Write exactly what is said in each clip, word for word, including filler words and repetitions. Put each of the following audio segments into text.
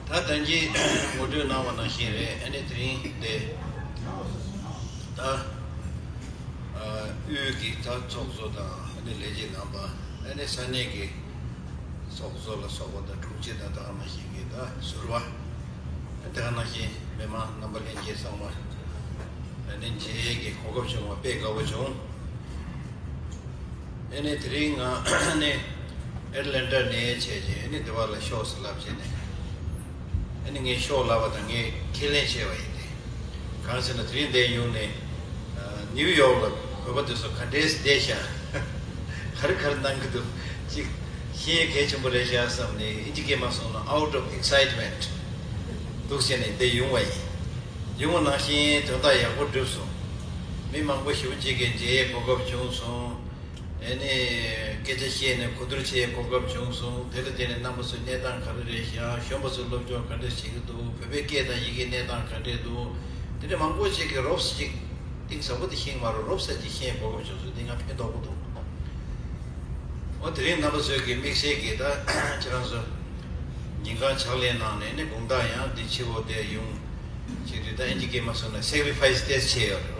ད་ལྟ་གྱི་ངོ་སྤྲོད་གནང་བ་ནང་བཞིན་རེད། ཨ་ནི་དེ་རིང་འདི་ད་ཨ་དབུས་ཀྱི་ད་ཚོགས་གཙོ་དང་ཨ་ནི་ལས་བྱེད་རྣམ་པ། ཨ་ནི་ས་གནས་ཀྱི་ཚོགས་གཙོ་ལ་སོགས་པ་དང་དྲུང་ཆེ་དང་དེ་ག་ནང་བཞིན་གྱི་ད་ཟུར་པ། དེ་ག་ནང་བཞིན་མི་མང་རྣམ་པ་ལྷན་རྒྱས་ཚང་མ་ཨ་ནི་མཇལ་ཡས་ཀྱི་གོ་སྐབས་བྱུང་བ་དཔེ་དགའ་བོ་བྱུང་། ཨ་ནི་དེ་རིང་ང་ཨ་ནི་ཨེ་ཊ་ལན་ཊ་ནས་བྱས་རྗེས་ཨ་ནི་འདི་བ་ལ་ཤོག་ཟེར་ལབ་བྱས་ནས། ཨ་ནི་ངས་ཤོག་ལབ་པ་དང་ངས་ཁས་ལེན་བྱས་པ་ཡིན་ཏེ། གང་ཟེར་ན་དེ་རིང་འདིར་ཡོང་ནས་ཨ་ནིའུ་ཡོག་ལ་བོད་པ་དེ་ཚོ་ག་འདྲས་བསྡད་ཤག་ག་རེ་ག་རེ་གནང་གི་འདུག་ཅིག་ཤེས་ཡས་གལ་ཆེན་པོ་རེད་ཤག་བསམ་ནས་ཨིན་ཇི་སྐད་མ་སོང་ན་out of excitement འདུག་བྱས་ནས་འདིར་ཡོང་བ་ཡིན། ཡོང་བ་ནང་བཞིན་དོན་དག་ཡག་པོ་བསྒྲུབས་སོང་། མི་མང་པོ་ཞེ་པོ་ཅིག་གིས་མཇལ་ཡས་གོ་སྐབས་བྱུང་སོང་། ཨ་ནི་སྐད་ཆ་བཤད་ནས་གོ་བསྡུར་བྱེད་གོ་སྐབས་བྱུང་སོང་། དེ་ལ་བརྟེན་ནས་རྣམ་པ་ཚོའི་གནས་སྟངས་ག་རེ་རེད་ཤག་གཞོན་པ་ཚོས་སློབ་སྦྱོང་ག་འདྲ་བྱེད་ཀྱི་འདུག་བོད་པའི་སྐད་དང་ཡི་གེའི་གནས་སྟངས་ག་འདྲས་འདུག་དེ་འདྲ་མང་པོ་ཅིག་གིས་རོབ་ཙམ་ཅིག་གཏིང་ཟབ་པོ་དེ་ཤེས་མ་རེད། རོབ་ཙམ་ཅིག་ཤེས་གོ་སྐབས་བྱུང་སོང་། དེ་ང་ཕན་ཐོགས་པོ་འདུག་འོ་དེ་རིང་རྣམ་པ་ཚོས་ཀྱི་དམིགས་བསལ་གྱི་ད་ཁྱེད་རང་ཚོ་ཉིན་གང་ཕྱག་ལས་གནང་ནས་ནི་དགོང་དག་ཡང་འདི་ཕྱི་བོ་དེ་ཡོང་བྱེད་དུས་ད་ཨིན་ཇི་སྐད་མ་སོང་ན་སེག་རི་ཕ་ཡི་སི་ཏེ་བྱས་ཡོད་རེད་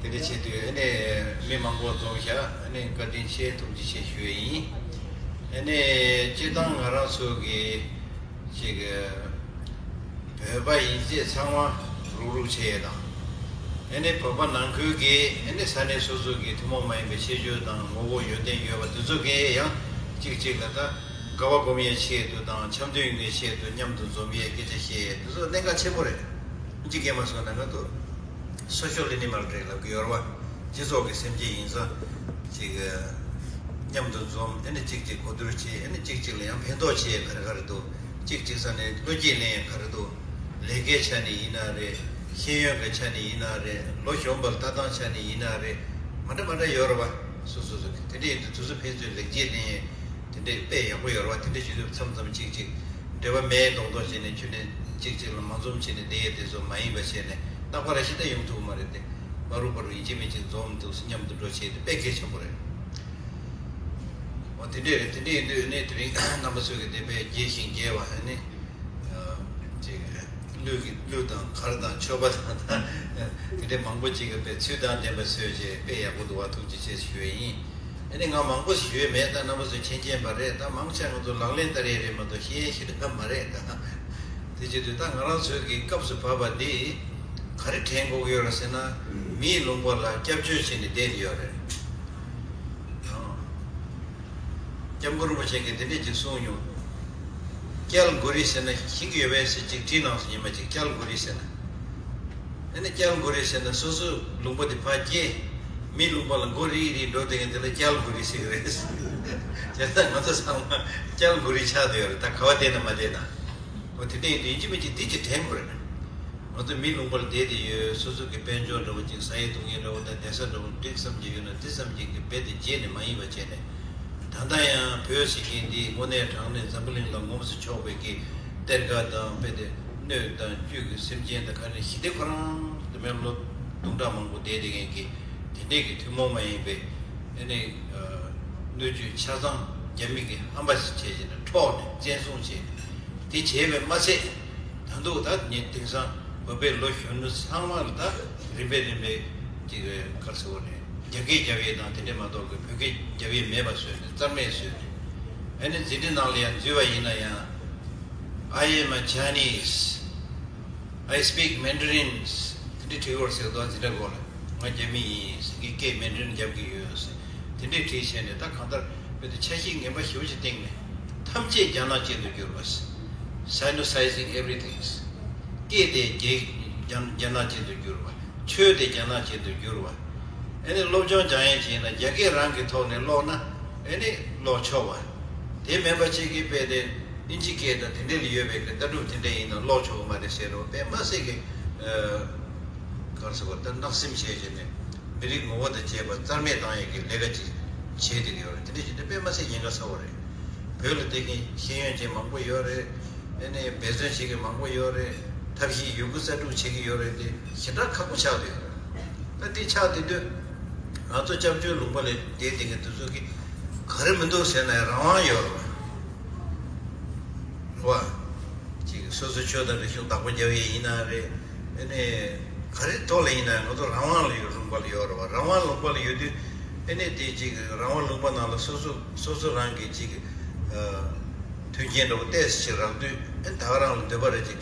བ། དེ་འདྲ་བྱེད་དུས་ཨ་ནི་མི་མང་པོ་འཛོམས་ཤག་ཨ་ནི་བཀའ་དྲིན་ཆེ་ཐུགས་རྗེ་ཆེ་ཞུ་ཡས་ཡིན། ཨ་ནི་སྤྱིར་བཏང་ང་རང་ཚོ་གི་ཅིག་བོད་པ་ཡིན་ཚད་ཚང་མ་རུག་རུག་བྱས་ཡས་དང་། ཨ་ནི་བོད་པ་ནང་ཁུལ་གྱི་ཨ་ནི་ས་གནས་སོ་སོ་གི་ཐུན་མོང་མ་ཡིན་པའི་ཁྱད་ཆོས་དང་ངོ་བོ་ཡོན་ཏན་ཡོད་པ་དེ་ཚོ་གིས་ཡང་གཅིག་གཅིག་ལ་ད་དགའ་བ་སྒོམ་ཡས་ཆེད་དུ་དང་འཆམ་མཐུན་ཡོང་ཡས་ཆེད་དུ་མཉམ་དུ་འཛོམས་ཡས་སྐད་ཆ་བཤད་ཡས་དེ་ཚོ་གནད་འགག་ཆེན་པོ་རེད། ཅི་སྐད་མ་སོང་ན་ང་ཚོ་སོ་ཤལ་ཨེ་ནི་མལ་རེད་ལབ་ཀྱི་ཡོད་རེད་བ། སྤྱི་ཚོགས་ཀྱི་སེམས་ཅན་ཡིན་ཙང་ཅིག་མཉམ་དུ་འཛོམས། ཨ་ནི་གཅིག་གཅིག་གོ་བསྡུར་བྱེད། ཨ་ནི་གཅིག་གཅིག་ལ་ཡང་ཕན་ཐོགས་བྱེད་ཡས་ག་རེ་ག་རེ་འདུག་གཅིག་གཅིག་ས་ནས་བློ་སྐྱེད་ལེན་ཡས་ག་རེ་འདུག་ལས་ཀའི་ཆ་ནས་ཡིན་ན་རེད། ཤེས་ཡོན་གྱི་ཆ་ནས་ཡིན་ན་རེད། ལོ་གཞོན་པ་ལྟ་སྟངས་ཆ་ནས་ཡིན་ན་རེད། མ་འདྲ་མ་འདྲ་ཡོད་རེད་བ། སོ་སོ་སོ་གི་དེ་འདྲ་ཡིན་དུས་དེ་ཚོ་ཕན་ཚུན་ལེགས་སྐྱེས་ལེན་ཡས་དེ་འདྲ་དཔེ་ཡག་པོ་ཡོད་རེད་བ། དེ་འདྲ་བྱེད་དུས་མཚམས་མཚམས་གཅིག་གཅིག་འབྲེལ་བ་མེད་མདོག་མདོག་བྱས་ནས་ཁྱོད་ནས་གཅིག་གཅིག་ལ་མ་འཛོམས་བྱས་ནས་བསྡད་ཡས་དེ་ཚོ་མ་ཡིན་པ་བྱས་ནས་རྟག་པར་ཞེ་དྲག་ཡོང་ཐུབ་མ་རེད་དེ། བར་རུ་བར་རུ་ཡིན་གཅིག་མིན་གཅིག་འཛོམས་འདུག་མཉམ་དུ་འགྲོ་བྱས་དེ་དཔེ་གལ་ཆེན་པོ་རེད། འོ་དེ་འདྲས་རེད། དེ་འདྲས་ཡིན་དུས་ནས་དེ་རིང་རྣམ་པ་ཚོ་གི་དེ་དཔེ་རྒྱས་ཤིང་རྒྱས་པ་ནི། ཅིག་གླུ་གི་གླུ་དང་གར་དང་མཆོད་པ་དང་དེ་འདྲས་མང་པོ་ཅིག་གི་དཔེ་ཚུལ་དང་ལྡན་པ་བཟོས་རྗེས་དཔེ་ཡག་པོ་འདུག་བ། ཐུགས་རྗེ་ཆེ་ཞུ་ཡས་ཡིན། ཨ་ནི་ང་མང་པོ་ཞུ་ཡས་མེད། ད་རྣམ་པ་ཚོས་མཁྱེན་མཁྱེན་པ་རེད། ད་མང་ཆེ་ང་ཚོ་ལག་ལེན་བསྟར་ཡས་རེད་མ་གཏོགས་ཤེས་ཡས་ཞེ་དྲག་མ་རེད། ད་དེ་བྱེད་དུས་ད་ང་རང་ཚོའི་གི་སྐབས་སུ་བབས་པ་འདི་ག་རེ་དྲན་དགོས་ཀྱི་ཡོད་རེད་ཟེར་ན། མིའི་ལུང་པ་ལ་སྐྱབས་བཅོལ་བྱས་ནས་བསྡད་ཡོད་རེད། སྐྱབས་མགོན་རིན་པོ་ཆེ་གིས་འདི་འདྲས་ཅིག་གསུངས་མྱོང་། སྐྱལ་དགོས་རེད་ཟེར་ན་ཤེས་ཀྱི་ཡོད་པས་ཟེར་ཅིག་བྲིས་གནང་སོང་། ཉི་མ་ཅིག་སྐྱལ་དགོས་རེད་ཟེར་ན། ཨ་ནི་སྐྱལ་དགོས་རེད་ཟེར་ན་སོ་སོའི་ལུང་པ་དེ་ཕར་སྐྱེལ། མིའི་ལུང་པ་ལ་མགོ་རིལ་རིལ་འགྲོ་བསྡད་མཁན་དེ་ལ་སྐྱལ་དགོས་རེད་ཟེར་གྱི་རེད། བྱས་ཙང་ང་ཚོ་ཚང་མ་སྐྱལ་དགོས་རེད་ཆགས་བསྡད་ཡོད་རེད། ད་ག་བ་བསྡད་ན་མ་བསྡད་ན། འོ་དེ་འདྲ་ཡིན་དུས་ཡིན་གཅིག་མིན་གཅིག་འདི་ཅིག་དྲན་དགོས་རེད། ང་ཚོ་མི་ལུང་པར་བསྡད་དེ་ཡོད། སོ་སོ་གི་དཔལ་འབྱོར་འདྲ་བོ་ཅིག་ཟ་ཡས་བཏུང་ཡས་འདྲ་བོ་དང་བསྡད་ས་འདྲ་བོ་འགྲིག་བསམ་གྱི་ཡོད་ན་འགྲིག་བསམ་གྱི་གི་རྦད་དེ་བརྗེད་ནས་མ་ཡིན་པ་བྱས་ནས། ད་ལྟ་ཡང་བོད་ཟེར་མཁན་འདི་དངོས་གནས་དྲང་གནས་འཛམ་བུ་གླིང་ལ་ངོམས་སུ་ཆོག་པའི་གི་གཏེར་ཁ་དང་རྦད་དེ་སྣོད་དང་བཅུད་ཀྱི་སེམས་ཅན་དང་ག་ནས་ཞི་བདེ་ཁོ་རང་དུ་མའི་ལོ་དུང་ཕྲག་མང་པོ་བསྡད་དེ་མཁན་གི་དེ་འདྲས་ཀྱི་ཐུན་མོང་མ་ཡིན་པའི་ཨ་ནི་སྣོད་བཅུད་ཆ་ཚང་རྒྱ་མི་གི་ཧམ་པ་ཞིག་བྱས་བྱས་ནས་འཕྲོག་ནས་བཙན་བཟུང་བྱས། དེ་བྱས་པས་མ་ཚད། ད་དུང་ད་ངས་དེང་སང་བོད་པའི་ལོ་གཞོན་ནུ་ཚང་མ་ལ་ད་རིམ་པས་རིམ་པས་ཀྱི་ག་རེ་ཟེར་བ་རེད། རྒྱ་སྐད་རྒྱབ་ཡས་དང་དེ་འདྲས་མ་གཏོགས་ཀྱི་བོད་སྐད་རྒྱབ་ཡས་མེད་པ་བཟོས་ནས་རྩ་མེད་བཟོས་ནས། ཨ་ནི་འཛིན་གྲྭ་ནང་ལ་ཡང་འཛུལ་བ་ཡིན་ན་ཡང་། I am a Chinese. I speak Mandarins. དེ་འདྲས་བྲིས་ཡོད་ཟེར་དོ། འཛིན་གྲྭ་སྐོར་ལ་ང་རྒྱ་མི་ཡིན་ཟེར་གྱི་སྐད་མན་ཌ་རིན་རྒྱབ་ཀྱི་ཡོད་ཟེར། དེ་འདྲས་བྲིས་བྱས་ནས་ད་གང་ལྟར་བོད་དུ་ཆ་ཤས་ངན་པ་ཞེ་པོ་ཅིག་བཏིང་ནས་ཐམས་ཅད་རྒྱ་ནག་ཅན་དུ་གྱུར་པ། Sinicizing everything. སྐད་དེ་རྒྱ་རྒྱ་རྒྱ་ནག་ཅན་དུ་གྱུར་པ། ཆོས་དེ་རྒྱ་ནག་ཅན་དུ་གྱུར་པ། ཨ་ནི་སློབ་སྦྱོང་སྦྱང་ཡས་བྱས་ན་རྒྱ་སྐད་རང་གི་ཐོག་ནས་ཀློག་ན་ཨ་ནི་ཀློག་ཆོག་པ། དེ་མིན་པ་ཅིག་གིས་དཔེ་དེ་ཨིན་ཇི་སྐད་དང་དེ་འདྲ་ལ་ཡོད་པའི་གི་ལྟ་གྲུབ་དེ་འདྲ་ཡིན་ན་ཀློག་ཆོག་གི་མ་རེད་ཟེར་རོ། དཔེ་མ་སྲིད་ཀྱི་ཨ་ག་རེ་ཟེར་བ། ད་བརྣག་སེམས་བྱས་བྱས་ནས་མི་རིགས་ངོ་བོ་དང་བཅས་པ་རྩ་མེད་བཏང་ཡས་ཀྱི་ལས་ཀ་ཅིག་བྱས་བསྡད་ཀྱི་ཡོད་རེད། དེ་འདྲ་བྱས་ཏེ་དཔེ་མ་སྲིད་ཉེན་ཁ་ཚ་བོ་རེད། བོད་ལ་བསྡད་མཁན་ཤེས་ཡོན་ཅན་མང་པོ་ཡོད་རེད། ཨ་ནི་འབད་བརྩོན་བྱེད་མཁན་མང་པོ་ཡོད་རེད། ཐབས་ཤེས་ཡོད་རྒུ་རྩལ་སྤྲུགས་བྱེད་ཀྱི་ཡོད་རེད་དེ་ཞེ་དྲག་ཁག་པོ་ཆགས་བསྡད་ཡོད་རེད། ད་དེ་ཆགས་བསྡད་དུས་ང་ཚོ་སྐྱབས་བཅོལ་ལུང་པ་ལ་བསྡད་བསྡད་མཁན་དེ་ཚོ་གི་ག་རེ་མི་འདུག་ཟེར་ན་རང་དབང་ཡོད་རེད་བ། ཅིག་སོ་སོའི་ཆོས་དང་རིག་གཞུང་བདག་པོ་རྒྱབ་ཡས་ཡིན་ན་རེད། ཨ་ནི་ག་རེ་ཐོག་ལ་ཡིན་ན་ང་ཚོ་རང་དབང་ལ་ཡོད། ལུང་པ་ལ་ཡོད་རེད་བ། རང་དབང་ལུང་པ་ལ་ཡོད་དུས་ཨ་ནི་དེ་ཅིག་རང་དབང་ལུང་པ་ནང་ལ་སོ་སོ་སོ་སོ་རང་གི་ཅིག་ཨ་མཐུན་རྐྱེན་འདྲ་བོ་ཏོག་ཙམ་ཅིག་རག་དུས་ཨ་ནི་ད་ག་རང་ལ་འདོད་པ་རེ་ཅིག་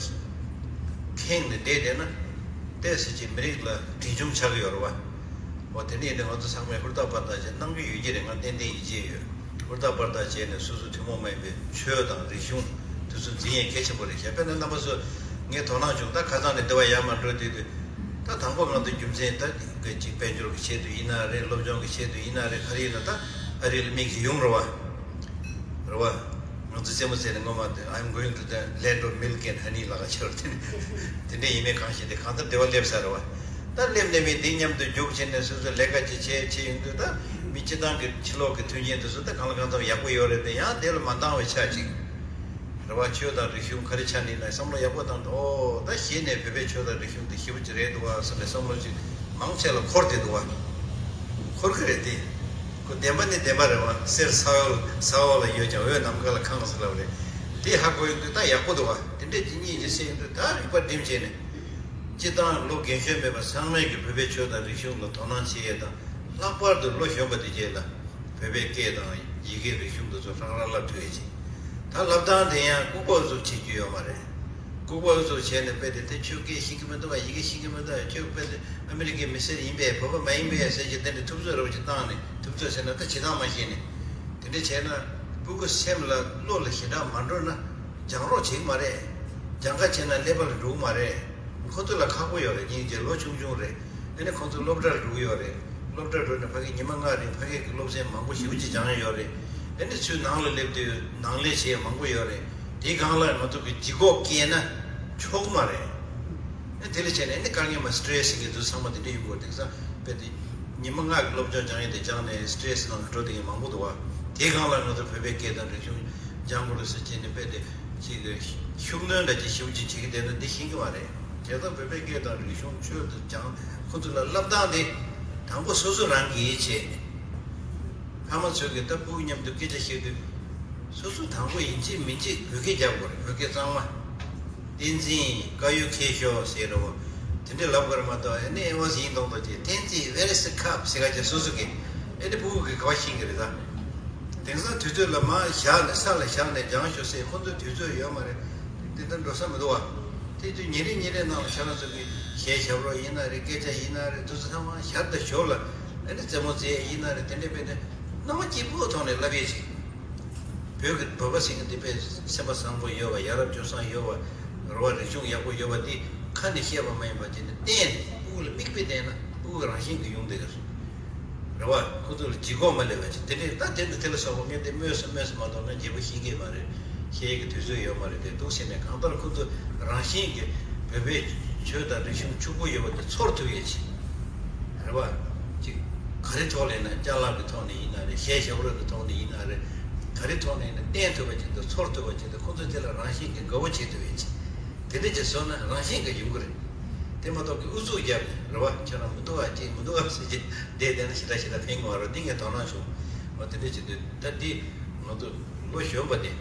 ཁེངས་ནས་བསྡད་བསྡད་ན་ཏོག་ཙམ་ཅིག་མི་རིགས་ལ་འབྲིང་ཆུང་ཆགས་ཀྱི་ཡོད་རེད་བ། འོ་དེ་ནས་ནི་ང་ཚོ་ཚང་མས་ཧུར་ཐག་པར་ཐག་བྱས་གནང་གི་ཡོད་ཀྱི་རེད། ང་ཏན་ཏན་ཡིད་ཆེས་ཡོད། ཧུར་ཐག་པར་ཐག་བྱས་ནས་སོ་སོ་ཐུན་མོང་མ་ཡིན་པའི་ཆོས་དང་རིག་གཞུང་དེ་ཚོ་འཛིན་ཡས་གལ་ཆེན་པོ་རེད་ཤག་དཔེར་ན་རྣམ་པ་ཚོ་ངས་དོ་སྣང་བྱུང་། ད་ཁ་སང་ནས་འདི་བ་ཡར་མར་འགྲོ་དུས་དུས་ད་དང་པོ་ང་ཚོ་རྒྱུ་མཚན་ད་གཅིག་དཔལ་འབྱོར་གྱི་ཆེད་དུ་ཡིན་ན་རེད། སློབ་སྦྱོང་གི་ཆེད་དུ་ཡིན་ན་རེད། ག་རེ་ཡིན་ན་ད་ཨ་རི་ལ་མིག་ཅིག་ཡོང་རེད་བ། རེད་བ། ང་ཚོ་རྩེད་མོ་རྩེ་ནས་སྔོན་མ་དེ། I'm going to the land of milk and honey ལབ་ཀྱི་ཡོད་རེད། དེ་ནས་དེ་འདྲ་ཡིན་མིན་གང་ཤེས། དེ་གང་ལྟར་དེ་བ་སླེབས་ཚར་རེད་བ། ད་སླེབས་ནས་མི་འདི་མཉམ་དུ་རྒྱུགས་བྱས་ནས་སོ་སོ་ལས་ཀ་ཅིག་བྱས་བྱས་ཡོང་དུས་ད་མི་སྤྱི་བཏང་གི་ཕྱི་ལོགས་ཀྱི་མཐུན་རྐྱེན་དེ་ཚོ་ད་གང་ལ་གང་འཚམ་ཡག་པོ་ཡོད་རེད་དེ། ཡང་དེ་ལ་མ་འདང་བའི་ཆ་ཅིག་རེད་བ། ཆོས་དང་རིག་གཞུང་ག་རེ་ཆགས་ནས་ན་བསམ་བློ་ཡག་པོ་བཏང་དུས། ཨོ་ད་གཞི་ནས་བོད་པའི་ཆོས་དང་རིག་གཞུང་དེ་ཞེ་པོ་ཅིག་རེད་འདུག་བ་བསམ་པའི་བསམ་བློ་ཅིག་མང་ཆེ་ལ་འཁོར་བསྡད་འདུག་བ། འཁོར་གི་རེད་དེ། ཁོ་བདེན་པ་ནི་བདེན་པ་རེད་བ། གསེར་ས་འོག་ས་འོག་ལ་ཡོད་ཀྱང་འོད་ནམ་མཁའ་ལ་ཁེངས་ཟེར་ལབ་རེད། དེ་ཧ་གོ་ཡོང་དུས་ད་ཡག་པོ་འདུག་བ། དེ་འདྲས་ཀྱི་གཉིས་ཀྱི་སེམས་དུ་ད་རིག་པ་སྒྲིམ་བྱས་ནས། སྤྱི་བཏང་ལོ་རྒན་གཞོན་མེད་པར་ཚང་མས་ཀྱི་བོད་པའི་ཆོས་དང་རིག་གཞུང་ལ་དོ་སྣང་བྱེད་ཡས་དང་། ལྷག་པར་དུ་ལོ་གཞོན་པ་དེ་གྱད་ལ་བོད་པའི་སྐད་དང་ཡི་གེ་རིག་གཞུང་དེ་ཚོ་རང་རང་བསླབ་ཐུབ་ཡས་ཅིག་ད་བསླབ་སྟངས་དེ་ཡང་ལྐུགས་པ་བཟོ་བྱེད་རྒྱུ་ཡོད་མ་རེད། ལྐུགས་པ་བཟོ་བྱས་ནས་དཔེ་དེ་དེ་ཁྱོད་སྐད་ཤེས་ཀྱི་མི་འདུག་ག་ཡི་གེ་ཤེས་ཀྱི་མི་འདུག་ག་ཁྱོད་དཔེ་དེ་ཨ་མི་རི་ཀའི་མི་སེར་ཡིན་པས་བོད་པ་མ་ཡིན་པས་ཟེར་གྱི་དེ་འདྲ་ཐུབ་ཚོད་རེ་བ་ཅིག་བཏང་ནས། ཐུབ་ཚོད་ཟེར་ན་ད་བྱེད་སྟངས་མ་ཤེས་ནས། དེ་འདྲ་བྱས་ན་སྤུ་གུ་སེམས་ལ་བློ་ལ་ཞེ་དྲག་མ་འགྲོ་ན་སྦྱང་རོགས་བྱེད་ཀྱི་མ་རེད། སྦྱང་ག་བྱས་ན་ཀླད་པ་ལ་འགྲོ་གི་མ་རེད། ཁོ་ཚོ་ལ་ཁག་པོ་ཡོད་རེད། སྙིང་རྗེ་ལོ་ཆུང་ཆུང་རེད། དེ་ནས་ཁོང་ཚོ་སློབ་གྲྭར་འགྲོ་གི་ཡོད་རེད། སློབ་གྲྭར་འགྲོ་ནས་ཕ་གི་ཉི་མ་ལྔ་རིང་ཕ་གི་གི་སློབ་ཚན་མང་པོ་ཞེ་པོ་ཅིག་སྦྱང་ཡ་ཡོད་རེད། དེ་ནས་ཚུར་ནང་ལ་སླེབས་དུས་ནང་ལས་བྱེད་ཡ་མང་པོ་ཡོད་རེད། དེའི་སྒང་ལ་ང་ཚོ་གི་ལྗིད་ཁོག་སྐྱེས་ན་ཆོག་མ་རེད། ཨེ་དེ་ལས་བྱས་ནས་ཨེ་ནི་དཀའ་ངལ་མ་སི་ཊེ་རེ་སི་གི་དུས་ཚང་མ་དེ་འདྲ་ཡོང་གི་ཡོད་རེད། དེང་སང་དཔེ་དེ་ཉི་མ་ལྔ་གི་སློབ་སྦྱོང་སྦྱང་ཡ་དེ་སྦྱངས་ནས་སི་ཊེ་རེ་སི་ནང་ལ་འགྲོ་བསྡད་མཁན་མང་པོ་འདུག་བ། དེའི་སྒང་ལ་ང་ཚོ་བོད་པའི་སྐད་དང་རིག་གཞུང་སྦྱང་དགོས་རེད་ཟེར་བྱས་ནས་དཔེ་དེ་ཅིག་ཤུགས་སྣོན་འདྲ་ཅིག་ཞེ་པོ་ཅིག་བྱེད་ཀྱི་བསྡད་ན་འདི་ཤེས་ཀྱི་མ་རེད། དེ་ལྟར་བོད་པའི་སྐད་དང་རིག་གཞུང་ཆོས་དེ་སྦྱང་ཁོ་ཚོ་ལ་བསླབ་སྟངས་དེ་དང་པོ་སོ་སོ་རང་གིས་བྱས་ནས། ཕ་མ་ཚོས་ཀྱི་ད་སྤུ་གུ་མཉམ་དུ་སྐད་ཆ་བཤད་དུས། སོ་སོ་དང་པོ་ཡིན་གཅིག་མིན་གཅིག་བོད་སྐད་རྒྱག་དགོས་རེད། བོད་སྐད་གཙང་མ། བསྟན་འཛིན་དཀར་ཡོལ་ཁྱེར་ཤོག་ཟེར་རོ། དེ་འདྲ་ལབ་དགོས་རེད་མ་གཏོགས། ཨེ་ནི་ཨེ་ཝ་སི་ཡིན་མདོག་མདོག་བྱས། བསྟན་འཛིན་where is the cup ཟེར་ག་ཅིག་སོ་སོ་གི་ཨེ་ནི་སྤུ་གུ་གི་ག་བ་ཤེས་ཀྱི་རེད་ད། དེང་སང་དུས་ཚོད་ལ་མར་བཞག་ནས་ས་ལ་བཞག་ནས་སྦྱང་ཤོག་ཟེར་ཁོ་ཚོའི་དུས་ཚོད་ཡོད་མ་རེད། དེ་ལྟར་འགྲོ་ས་མི་འདུག་བ། དེ་དུས་ཉིན་རེ་ཉིན་རེ་ནང་ལ་ཁྱེད་རང་ཚོ་གི་གཞས་ཞབས་བྲོ་ཡིན་ན་རེད། སྐད་ཆ་ཡིན་ན་རེད། དེ་ཚོ་ཚང་མ་ཞར་དང་ཞོར་ལ་ཨ་ནི་རྩེད་མོ་རྩེ་ཡ་ཡིན་ན་རེད། དེ་འདྲ་དཔེ་དེ་སྣང་བ་སྐྱིད་པོའི་ཐོག་ནས་བསླབ་ཡས་ཅིག་བོད་ཀྱི་བོད་པ་ཟེར་མཁན་དེ་དཔེ་སེམས་པ་བཟང་པོ་ཡོད་པ། ཡ་རབས་སྤྱོད་བཟང་ཡོད་པ། རེད་བ། རིག་གཞུང་ཡག་པོ་ཡོད་པ་འདི་ཁ་ནས་བཤད་པ་མ་ཡིན་པ་བྱས་ནས་བསྟན་ནས་སྤུ་གུ་ལ་མིག་དཔེ་བསྟན་ན་སྤུ་གུ་རང་བཞིན་གྱིས་ཡོང་བསྡད་ཀྱི་རེད། རེད་བ། ཁོ་ཚོ་ལ་ལྗིད་ཁོག་མ་སླེབས་པ་ཅིག་དེ་འདྲས་ད་དེ་འདྲ་དེ་ལ་སོགས་པ་ངས་དེ་སྨོས་སུ་སྨོས་སུ་མ་གཏོགས་ང་རྒྱས་པོ་ཤེས་ཀྱི་མ་རེད། ཤེས་ཀྱི་དུས་ཚོད་ཡོད་མ་རེད། དེ་འདུག་ཟེར་ནས་གང་ལྟར་ཁོ་ཚོ་རང་བཞིན་གྱིས་བོད་པའི་ཆོས་དང་རིག་གཞུང་ཕྱུག་པོ་ཡོད་པ་དེ་ཚོར་ཐུབ་ཡས་ཅིག་རེད་བ། ཅིག་ག་རེ་ཐོག་ལ་ཡིན་ན། ཅ་ལག་གི་ཐོག་ནས་ཡིན་ན་རེད། གཞས་ཞབས་བྲོ་གི་ཐོག་ནས་ཡིན་ན་རེད། ག་རེ་ཐོག་ནས་ཡིན་ན་བསྟན་ཐུབ་པ་ཅིག་དང་ཚོར་ཐུབ་པ་ཅིག་དང་། ཁོ་ཚོ་དེ་ལ་རང་བཞིན་གྱིས་དགའ་བོ་བྱེད་ཐུབ་ཡས་ཅིག་དེ་འདྲ་ཅིག་བཟོས་ན་རང་བཞིན་གྱིས་ཡོང་གི་རེད། དེ་མ་གཏོགས་ཀྱི་ཨུ་ཚུགས་རྒྱབ་ནས་རེད་བ། ཁྱེད་རང་མི་འདུག་ཨ། ཅིག་མི་འདུག་ཨ་ཟེར་གྱི་བསྡད་བསྡད་ན་ཞེ་དྲག་ཞེ་དྲག་ཕན་གྱི་མ་རེད། འདི་ངས་དོ་སྣང་བྱུང་། འོ་དེ་འདྲ་བྱེད་དུས་ད་འདི་ང་ཚོ་ལོ་གཞོན་པ་དེ་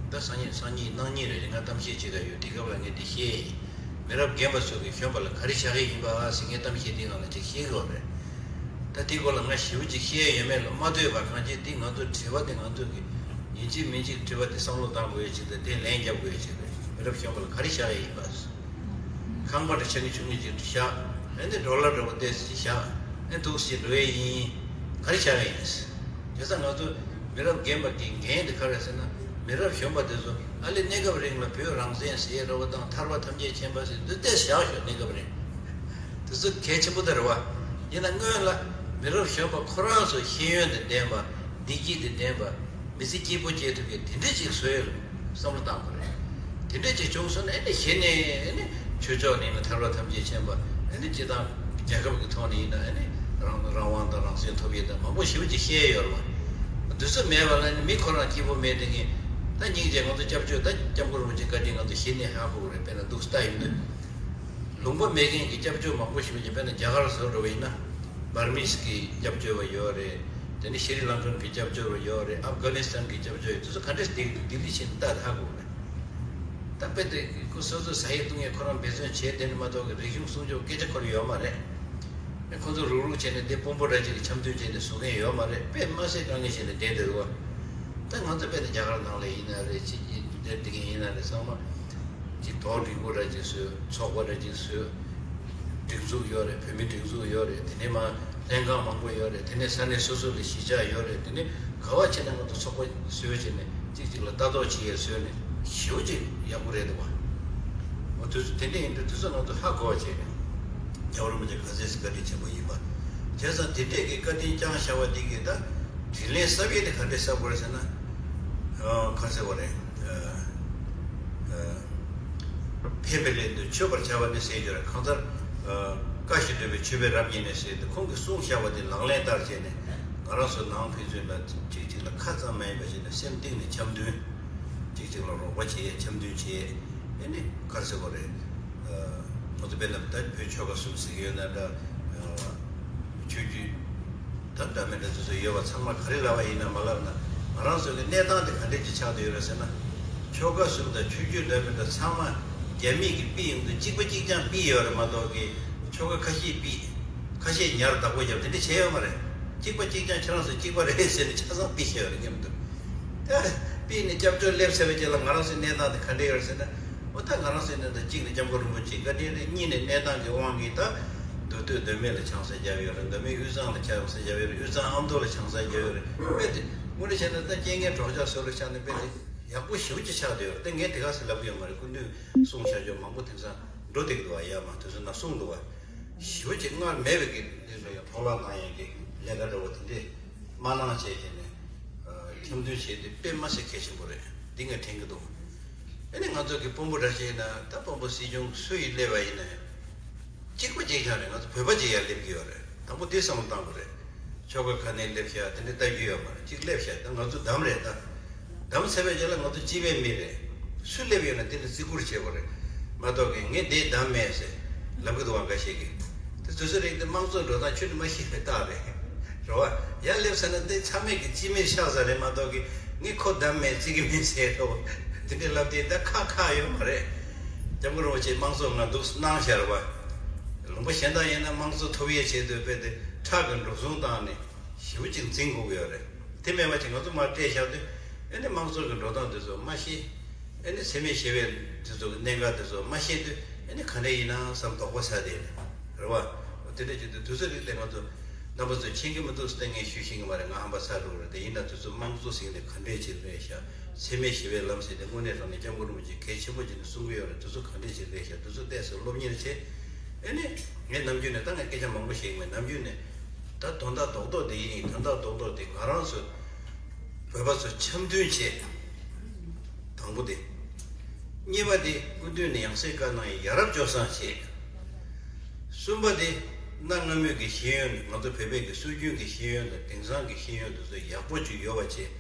ད་སང་ཉིན་སང་ཉིན་གནངས་ཉིན་རེད། ང་གཏམ་བཤད་བྱེད་ག་ཡོད། དེ་སྐབས་ལ་ངས་འདི་བཤད་ཡིན། མི་རབས་རྒན་པ་ཚོ་གིས་གཞོན་པ་ལ་ག་རེ་བྱ་གི་ཡིན་པ་ཟེར་ངས་གཏམ་བཤད་འདི་ནང་ལ་ཅིག་བཤད་གི་ཡོད་རེད། ད་དེའི་སྐོར་ལ་ང་ཞེ་པོ་ཅིག་བཤད་ཡོད་མེད་ལ་མ་ལྟོས་པར། གང་ཅི་འདི་ང་ཚོ་དྲི་བ་དེ་ང་ཚོ་གི་ཡིན་གཅིག་མིན་གཅིག་དྲི་བ་དེ་བསམ་བློ་བཏང་དགོས་ཡ་ཅིག་དང་། དེ་ལན་རྒྱབ་དགོས་ཡ་ཅིག་རེད། མི་རབས་གཞོན་པ་ལ་ག་རེ་བྱ་ཡ་ཡིན་པ། ཁང་པ་འདྲ་ཆེ་གི་ཆུང་གི་ཅིག་བཞག་ཨེ་འདི་ཌོ་ལར་འདྲ་བོ་ཏོག་ཙམ་ཅིག་བཞག་ཨེ་འདུག་སེ་འགྲོ་ཡས་ཡིན། ག་རེ་བྱ་ཡ་ཡིན། དེ་ཙང་ང་ཚོ་མི་རབས་རྒན་པ་གི་འགན་དེ་ག་རེ་ཟེར་ན། མི་རབས་གཞོན་པ་དེ་ཚོ་ཨ་ལེ་གནས་སྐབས་རིང་ལ་བོད་རང་བཙན་ཟེར་ཡས་འདྲ་བོ་དང་། ཐར་པ་ཐམས་ཅད་མཁྱེན་པ་ཟེར་འདི་ཏོག་ཙམ་བཞག་ཤོག་གནས་སྐབས་རིང་། དེ་ཚོ་གལ་ཆེན་པོ་དེ་རེད་བ། ཡིན་ན་སྔོན་ལ་མི་རབས་གཞོན་པ་ཁོ་རང་ཚོ་ཤེས་ཡོན་དང་ལྡན་པ། བདེ་སྐྱིད་དང་ལྡན་པ། མི་ཚེ་སྐྱིད་པོ་སྐྱེལ་ཐུབ་མཁན་དེ་འདྲས་ཅིག་བཟོ་ཡས་ལ་བསམ་བློ་བཏང་དགོས་རེད། དེ་འདྲས་ཅིག་བྱུང་སོང་ན་ཨེ་ནི་གཞི་ནས་ཨེ་ནི་ཆོས་ཕྱོགས་ནས་ཡིན་ན་ཐར་པ་ཐམས་ཅད་མཁྱེན་པ། ཨེ་ནི་སྤྱི་དང་རྒྱལ་ཁབ་ཀྱི་ཐོག་ནས་ཡིན་ན་ཨེ་ནི་རང་རང་དབང་དང་རང་བཙན་ཐོབ་ཡས་དང་མང་པོ་ཞེ་པོ་ཅིག་བཤད་ཡས་ཡོད་རེད་བ། དེ་ཚོ་མེད་པ་ལ་ཨེ་ནི་མི་ཁོ་རང་སྐྱིད་པོ་མེད་དེ་ངས་ད་སྙིང་རྗེ། ང་ཚོ་སྐྱབས་བཅོལ་ད་སྐྱབས་མགོན་རིན་པོ་ཆེ་བཀའ་དྲིན་ང་ཚོ་གཞི་ནས་ཧ་གོ་གི་རེད། དཔེར་ན་འདུག་སེ་ལྟ་ཡོང་དུས། ལུང་པ་མེད་མཁན་གྱི་སྐྱབས་བཅོལ་མང་པོ་ཞིག་ཡོད་ཀྱང་། དཔེར་ན་རྒྱ་གར་བཟོ་འགྲོ་བ་ཡིན་ན་བར་མིས་ཀྱི་སྐྱབས་བཅོལ་བ་ཡོད་རེད། དེ་ནས་ཤི་རི་ལང་ཀན་གྱི་སྐྱབས་བཅོལ་བ་ཡོད་རེད། ཨབ་གྷ་ནི་སི་ཐན་གྱི་སྐྱབས་བཅོལ་ཡོད། དེ་ཚོ་ག་འདྲས་ལྡི་ལྡི་ལི་ཕྱིན་ལྟ་ཧ་གོ་རེད། ད་དཔེ་དེ་ཁོ་སོ་སོ་ཟ་ཡས་བཏུང་ཡས་ཁོ་རང་འབད་བརྩོན་བྱས་དེ་ནི་མ་གཏོགས་ཀྱི་རིག་གཞུང་སྲུང་སྐྱོབ་སྐད་ཆ་ཁོ་རང་ཡོད་མ་རེད། ཁོ་ཚོ་རུག་རུག་བྱས་ནས་དེ་དཔོན་པོ་འདྲ་ཅིག་གི་འཆམ་མཐུན་བྱས་ནས་བཟོ་མཁན་ཡོད་མ་རེད། དཔེ་མ་སྲིད་དཀའ་ངལ་བྱས་ནས་བསྡད་བསྡད་འདུག་བ། ད་ང་ཚོ་དཔེ་དེ་རྒྱ་གར་ནང་ལ་ཡིན་ན་རེད། ཅིག་འདིར་བསྡད་མཁན་ཡིན་ན་རེད། ཚང་མ་ཅིག་དོག་འགྲིག་པོ་འདྲ་ཅིག་བཟོས། ཚོགས་པ་འདྲ་ཅིག་བཟོས། སྒྲིག་འཛུགས་ཡོད་རེད། བོད་མི་སྒྲིག་འཛུགས་ཡོད་རེད། དེ་ནས་མ་ལྷན་ཁང་མང་པོ་ཡོད་རེད། དེ་ནས་ས་གནས་སོ་སོ་ལ་གཞིས་ཆགས་ཡོད་རེད། དེ་ནས་ག་བ་བྱས་ན་ང་ཚོ་ཚོགས་པ་བཟོས་བྱས་ནས་གཅིག་གཅིག་ལ་ལྟ་རྟོག་བྱེད་ཡས་བཟོས་ནས་ཞེ་པོ་ཅིག་ཡག་པོ་རེད་འདུག་བ། འོ་དུས་ཚོད་དེ་འདྲ་ཡིན་དུས་དུས་ཚོད་ང་ཚོ་ཧ་གོ་བ་བྱས་ནས་རྒྱལ་བ་རིན་པོ་ཆེ་ག་ཚོད་ཅིག་བཀའ་དྲིན་ཆེན་པོ་ཡིན་པ། བྱས་ཙང་དེ་འདྲས་ཀྱི་བཀའ་དྲིན་བསྐྱངས་བཞག་པ་འདི་གིས་ད་དྲིན་ལན་གསབ་ཡས་དེ་ག་འདྲས་གསབ་དགོས་རེད་ཟེར་ན། ཨ། ག་རེ་ཟེར་དགོས་རེད། ཨ། ཨ། ཕན་པའི་ལན་དུ་མཆོད་པར་བྱ་བ་ནི་ཟེར་གྱི་ཡོད་རེད། གང་ལྟར། ཨ། བཀའ་བཞིན་སྒྲུབ་པའི་མཆོད་པའི་རབ་བརྙེས་ནས་ཟེར་ཏེ་ཁོང་གིས་གསུངས་བཞག་པ་དེ་ལག་ལེན་བསྟར་བྱས་ནས་ང་རང་ཚོ་ནང་ཕན་ཚུན་ལ་གཅིག་གཅིག་ལ་ཁ་ཙམ་མ་ཡིན་པ་བྱས་ནས་སེམས་གཏིང་ནས་འཆམ་མཐུན། གཅིག་གཅིག་ལ་རོགས་པ་བྱེད་ཡས། འཆམ་མཐུན་བྱེད་ཡས། ཨེ་ནི་ག་རེ་ཟེར་དགོས་རེད། ཨ། ང་ཚོ་དཔེར་ན་ད་བོད་ཆོལ་ཁ་གསུམ་ཟེར་གྱི་ཡོད་ན་འདྲ། ཨ། ཆོས་བརྒྱུད་ད་འདྲ་མི་འདྲ་དེ་ཚོ་ཡོད་པ་ཚང་མ་ག་རེ་ལབ་པ་ཡིན་ན་མ་ལབ་ན་ང་རང་ཚོ་གི་གནས་སྟངས་དེ་ག་འདྲས་ཅིག་ཆགས་བསྡད་ཡོད་རེད་ཟེར་ན། ཆོལ་ཁ་གསུམ་དང་ཆོས་བརྒྱུད་འདྲ་མི་འདྲ་ཚང་མ་རྒྱ་མི་གིས་ཕུད་ཡོང་དུས་གཅིག་པ་གཅིག་རྐྱང་ཕུད་ཡོད་རེད་མ་གཏོགས་ཀྱི་ཆོལ་ཁ་ཁ་ཤས་ཕུད། ཁ་ཤས་ཉར་བདག་པོ་བརྒྱབ་དེ་འདྲ་བྱས་ཡོད་མ་རེད། གཅིག་པ་གཅིག་རྐྱང་ཁྱེད་རང་ཚོ་གཅིག་པ་རེད་ཟེར་ནས་ཆ་ཚང་ཕུད་བཞག་ཡོད་རེད་མཉམ་དུ། ད་ཕུད་ནས་སྐྱབས་བཅོལ་སླེབས་ཚར་བའི་རྗེས་ལ་ང་རང་ཚོའི་གནས་སྟངས་དེ་ག་འདྲས་ཡོད་རེད་ཟེར་ན། འོ་ད་ང་རང་ཚོའི་གནས་སྟངས་གཅིག་ནི་སྐྱབས་མགོན་རིན་པོ་ཆེའི་བཀའ་དྲིན་རེད། གཉིས་ནི་གནས་སྟངས་ཀྱི་དབང་གིས་ད་མདོ་སྟོད་མདོ་སྨད་ལ་ཆང་ས་བརྒྱབ་ཡོད་རེད། མདོ་སྨད་དབུས་གཙང་ལ་ཆང་ས་བརྒྱབ་ཡོད་རེད། དབུས་གཙང་ཨ་མདོ་ལ་ཆང་ས་བརྒྱབ་ཡོད་རེད། དཔེ་དེ་དངོས་གནས་བྱས་ན་ད་རྐྱེན་ངན་གྲོགས་ཆགས་སོགས་ལ་ཆགས་ནས་དཔེ་དེ་ཡག་པོ་ཞེ་པོ་ཅིག་ཆགས་བསྡད་ཡོད་རེད། དེ་ངས་དེ་ག་ཟེར་ལབ་ཀྱི་ཡོད་མ་རེད། སྐུ་མདུན་གསུངས་བཞག་ཆོག་མང་པོ་དེང་སང་འགྲོ་བསྡད་ཀྱི་འདུག་བ། ཡ་མ་དུས་ཚོད་ན་གསུངས་འདུག་བ། ཞེ་པོ་ཅིག་སྔར་མེད་པའི་གི་འདི་ལ་ཡང་ཕོགས་ལ་གནང་ཡས་ཀྱི་ལས་ཀ་འདྲ་བོ་དེ་འདྲས་མ་གནང་བྱས་བྱས་ནས། ཨ། འཆམ་མཐུན་བྱས་ཏེ་དཔེ་མ་སྲིད་གལ་ཆེན་པོ་རེད། འདི་ངས་དྲན་གྱི་འདུག་ཨ་ནི་ང་ཚོ་གི་དཔོན་པོ་འདྲ་ཞིག་ཡིན་ན་ད་དཔོན་པོ་སྲིད་སྐྱོང་སུ་ཡིས་སླེབས་པ་ཡིན་ན་ཡང་གཅིག་པ་གཅིག་རྐྱང་རེད། ང་ཚོ་བོད་པ་གཅིག་ཡར་སླེབས་ཀྱི་ཡོད་རེད། དང་པོ་དེ་བསམ་བློ་བཏང་དགོས་རེད། ཆོལ་ཁ་ག་ནས་སླེབས་ཤག་དེ་འདྲ་ལྟ་རྒྱུ་ཡོད་མ་རེད། གཅིག་སླེབས་ཤག་ད་ང་ཚོ་བདམས་རེད་ད། བདམས་ཚར་བའི་རྗེས་ལ་ང་ཚོ་སྤྱི་པའི་མི་རེད། སུ་སླེབས་ཡོད་ན་དེ་ལ་བརྩི་བཀུར་བྱེད་དགོས་རེད། མ་གཏོགས་ཀྱི་ངས་འདི་བདམས་མེད་ཟེར་ལབ་གི་འདུག་བ། འགའ་ཞིག་གིས་དེ་དུས་ཚོད་རིང་དེ་དམངས་གཙོ་འགྲོ་སྟངས་ཁྱོད་ནི་མ་ཤེས་པའི་རྟགས་རེད། རེད་བ། ཡར་སླེབས་ཚར་ན་དེ་ཚང་མས་ཀྱི་སྤྱི་མིར་ཆགས་ས་རེད་མ་གཏོགས་ཀྱི་ངས་ཁོ་བདམས་མེད་བརྩི་གི་མིན་ཟེར་རོ། དེ་འདྲའི་ལབ་དེ་ད་ཁག་ཁག་ཡོད་མ་རེད། སྐྱབས་མགོན་རིན་པོ་ཆེས་དམངས་གཙོ་ང་འདུག་གནང་བཞག་རེད་བ། ལུང་པ་གཞན་དག་ཡིན་ན་དམངས་གཙོ་ཐོབ་ཡས་ཆེད་དུ་དཔེ་དེ་ཁྲག་གི་འགྲོ་སོང་བཏང་ནས། ཞེ་པོ་ཅིག་འཛིང་དགོས་ཀྱི་ཡོད་རེད། དེ་མེད་པ་ཅིག་ང་ཚོ་མར་སྤྲད་བཞག་དུས་ཨེ་ནི་དམངས་གཙོ་གི་འགྲོ་སྟངས་དེ་ཚོ་མ་ཤེས། ཨེ་ནི་འཚེ་མེད་ཞི་བའི་དེ་ཚོ་གི་གནད་འགག་དེ་ཚོ་མ་ཤེས་དུས་ཨེ་ནི་ག་འདྲ་ཡིན་ན་བསམ་དོགས་པ་ཟ་བསྡད་རེད་བ། དེ་འདྲ་བྱེད་དུས་དུས་ཚོད་རིགས་དེ་ང་ཚོ་རྣམ་པ་ཚོས་མཁྱེན་གྱི་མི་འདུག་ཟེར་ཏེ་ངས་ཞུ་ཤེས་ཀྱི་མ་རེད། ང་ཧམ་པ་ཚ་འགྲོ་གི་རེད། དེ་ཡིན་ན་དུས་ཚོད་དམངས་གཙོ་ཟེར་ནས་ག་འདྲས་བྱེད་རེད་ཤག་འཚེ་མེད་ཞི་བའི་ལམ་ཟེར་ཏེ་དངོས་གནས་དྲང་གནས་སྐྱབས་མགོན་རིན་པོ་ཆེ་གལ་ཆེན་པོ་བྱས་ནས་གསུང་གི་ཡོད་རེད། དུས་ཚོད་ག་འདྲས་བྱེད་རེད་ཤག་དུས་ཚོད་ཏོག་ཙམ་སློབ་གཉེར་བྱེད། ཨེ་ནི་ངས་ནམ་རྒྱུན་ནས་ད་ངས་སྐད་ཆ་མང་པོ་བཤད་ཀྱི་མེད། ནམ་རྒྱུན་ནས་ད་དོན་དག་རྡོག་རྡོག་དེ་ཡིན། དོན་དག་རྡོག་རྡོག་དེ་ང་རང་ཚོ་བོད་པ་ཚོ་འཆམ་མཐུན་བྱེད། དང་པོ་དེ། གཉིས་པ་དེ་སྐུ་མདུན་ནས་ཡང་སེ་བཀའ་གནང་ཡི་ཡ་རབས་སྤྱོད་བཟང་བྱེད། གསུམ་པ་དེ་གནའ་སྔ་མོའི་གི་ཤེས་ཡོན། ང་ཚོ་བོད་པའི་གི་སྲོལ་རྒྱུན་གི་ཤེས་ཡོན་དང་དེང་སང་གི་ཤེས་ཡོན་དེ་ཚོ་ཡག་པོ་ཅིག་ཡོད་པ་བྱེད།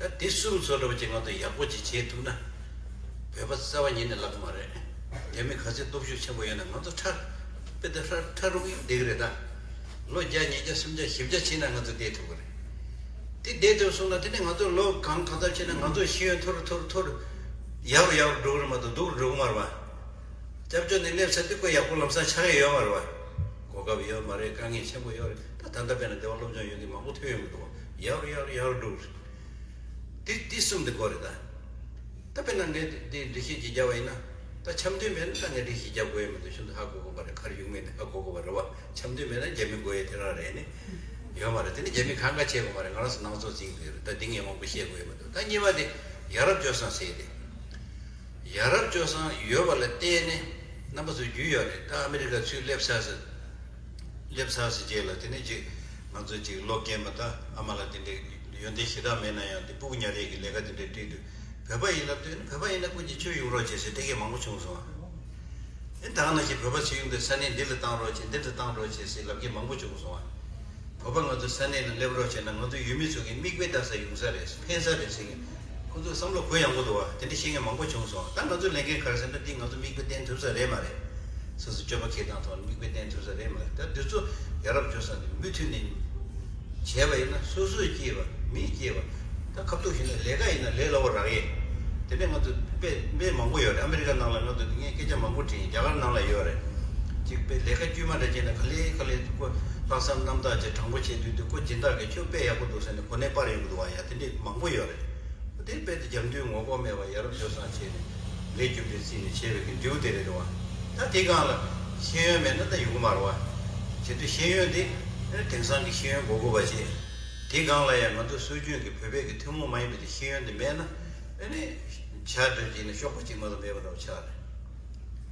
ད་དེ་གསུམ་ཚོ་འདྲ་པོ་ཅིག་ང་ཚོ་ཡག་པོ་ཅིག་བྱེད་ཐུབ་ན། བོད་པ་རྩ་བ་ཉིད་ནས་ལག་མ་རེད། རྒྱ་མི་ག་ཚད་སྟོབས་ཤུགས་ཆེན་པོ་ཡོད་ན་ང་ཚོ་ཁྲ་དཔེ་དེ་ཁྲ་ཁྲ་རུག་གིས་བསྡད་ཀྱི་རེད་ད། ལོ་བརྒྱ་ཉིས་བརྒྱ་སུམ་བརྒྱ་བཞི་བརྒྱ་ཕྱིན་ན་ང་ཚོ་བསྡད་ཐུབ་ཀྱི་རེད། དེ་བསྡད་ཐུབ་སོང་ན་དེ་ནས་ང་ཚོ་ལོ་གང་གང་ཙམ་ཕྱིན་ན་ང་ཚོ་ཤེས་ཡོན་མཐོ་རུ་མཐོ་རུ་མཐོ་རུ་ཡག་རུ་ཡག་རུ་འགྲོ་གི་རེད་མ་གཏོགས་སྡུག་རུ་འགྲོ་གི་མ་རེད་བ། སྐྱབས་བཅོལ་ནས་སླེབས་ཚར་དུས་ཁོ་ཡག་པོ་ལམ་སང་ཆགས་ཀྱི་ཡོད་མ་རེད་བ། གོ་སྐབས་ཡོད་མ་རེད། དཀའ་ངལ་ཆེན་པོ་ཡོད་རེད། ད་ད་ལྟ་དཔེར་ན་འདི་བ་སློབ་སྦྱོང་ཡོད་མཁན་མང་པོ་ཐོན་ཡོང་གི་འདུག་བ། ཡག་རུ་ཡག་རུ་ཡག་རུ་འགྲོ་གི་རེད། དེ་དེ་གསུམ་དེ་དགོས་རེད་ད། ད་དཔེར་ན་ངས་དེ་འགྲེལ་བཤད་ཅིག་བརྒྱབ་པ་ཡིན་ན། ད་འཆམ་མཐུན་མེད་ན་ད་ངས་འགྲེལ་བཤད་རྒྱབ་དགོས་ཡ་མི་འདུག་ཤིན་ཏུ་ཧ་གོ་གོ་བ་རེད། ག་རེ་ཡོང་མིན་དེ་ཧ་གོ་གོ་བ་རེད་བ། འཆམ་མཐུན་མེད་ན་རྒྱ་མི་དགོས་ཡ་དེ་རང་རེད་ནི། ཡོད་མ་རེད། དེ་ནི་རྒྱ་མི་གང་ག་བྱེད་དགོས་མ་རེད། ང་རང་ཚོ་ནང་ཚོགས་འཛིན་དགོས་རེད། ད་འདི་ངས་མང་པོ་བཤད་དགོས་ཡ་མི་འདུག་ད་གཉིས་པ་དེ་ཡ་རབས་སྤྱོད་བཟང་ཟེར་ཡ་དེ། ཡ་རབས་སྤྱོད་བཟང་ཡོད་པ་ལ་བརྟེན་ནས་རྣམ་པ་ཚོ་རྒྱུས་ཡོད་རེད། ད་ཨ་མི་རི་ཀ་ཚུར་སླེབས་ཚར་ཟེར། སླེབས་ཚར་ཟེར་རྗེས་ལ་དེ་ནས་ཅིག་ང་ཚོ་ཅིག་ལོ་རྒན་པ་ད་ཨ་མ་ལགས་དེ་འདྲའི་ཡོན་ཏན་ཞེ་དྲག་མེད་ན་ཡང་དེ་སྤུ་གུ་ཉར་ཡས་ཀྱི་ལས་ཀ་དེ་འདྲ་སྤྲད་དུས་བོད་པ་ཡིན་ལབ་དུས་ནི་བོད་པ་ཡིན་ན་ཀུན་གྱིས་ཁྱོད་ཡོང་རོགས་བྱེད་ཟེར་སྤྲད་མཁན་མང་པོ་བྱུང་སོང་ཨ། ཨེ་ད་ག་ནང་བཞིན་བོད་པ་ཚོ་ཡོང་དུས་ས་གནས་འདི་ལ་བཏང་རོགས་བྱེད། འདི་ལ་བཏང་རོགས་བྱེད་ཟེར་ལབ་མཁན་མང་པོ་བྱུང་སོང་ཨ། བོད་པ་ང་ཚོ་ས་གནས་ལ་སླེབས་རོགས་བྱས་ན་ང་ཚོ་ཡུལ་མི་ཚོ་གི་མིག་དཔེ་ལྟ་ས་ཡོང་ས་རེད། ཕན་ས་རེད་ཟེར་མཁན། ཁོ་ཚོའི་བསམ་བློ་གུ་ཡངས་པོ་འདུག་བ། དེ་འདྲ་བཤད་མཁན་མང་པོ་བྱུང་སོང་། ད་ང་ཚོ་ལས་འགན་ག་རེ་ཟེར་ན་འདི་ང་ཚོ་མིག་དཔེ་བསྟན་ཐུབ་ས་རེད་མ་རེད། སོ་སོ་སྤྱོད་པ་འཁྱེར་སྟངས་ཐོག་ནས་མིག་དཔེ་བསྟན་ཐུབ་ས་རེད་མ་རེད། ད་འདི་ཚོ་ཡ་རབས་སྤྱོད་བཟང་འདི་མུ་མཐུད་ནས་བྱས་པ་ཡིན་ན་སོ་སོས་སྐྱེས་པ་མིས་སྐྱེས་པ་ད་ཁ་ཐུག་བྱས་ན་ལས་ཀ་ཡིན་ན་ལས་སླ་པོ་རག་ཡས། དེ་ནས་ང་ཚོ་ དཔེ་དཔེ་མང་པོ་ཡོད་རེད། ཨ་མི་རི་ཀ་ནང་ལ་ང་ཚོ་ངས་སྐད་ཆ་མང་པོ་དྲིས་ཡིན། རྒྱ་གར་ནང་ལ་ཡོད་རེད། ཅིག་དཔེ་ལས་ཀ་དཀྱུས་མ་འདྲ་བྱས་ན་ག་ལེ་ག་ལེ་ཁོ་ལྷག་བསམ་རྣམ་དག་ཅིག་དྲང་པོ་བྱེད་དུས་དུས་ཁོ་སྦྱིན་བདག་གིས་ཁྱོད་དཔེ་ཡག་པོ་འདུག་ཟེར་ནས་གོ་གནས་སྤར་ཡོང་གི་འདུག་བ། ཡ་དེ་འདྲས་མང་པོ་ཡོད་རེད། དེ་དཔེ་དེ་རྒྱབ་མདུན་ངོ་ལྐོག་མེད་པ་ཡ་རབས་སྤྱོད་བཟང་བྱས་ནས་ལས་རྒྱུ་འབྲས་བརྩིས་ནས་བྱས་པའི་གི་འབྲས་བུ་དེ་རེད་འདུག་བ། ད་དེ་སྒང་ལ་ཤེས་ཡོན་མེད་ན་ད་ཡོང་གི་མ་རེད་བ། བྱེད་དུས་ཤེས་ཡོན་དེ་དེང་སང་གི་ཤེས་ཡོན་དགོས་དགོས་པ་བྱས། དེ་སྒང་ལ་ཡང་ང་ཚོ་སྲོལ་རྒྱུན་གྱི་བོད་པའི་གི་ཐུན་མོང་མ་ཡིན་པའི་དེ་ཤེས་ཡོན་དེ་མེད་ན་ཨ་ནི་བྱ་འདྲ་བྱས་ནས་གཤོག་པ་གཅིག་མ་གཏོགས་མེད་པ་འདྲ་བོ་ཆགས་རེད།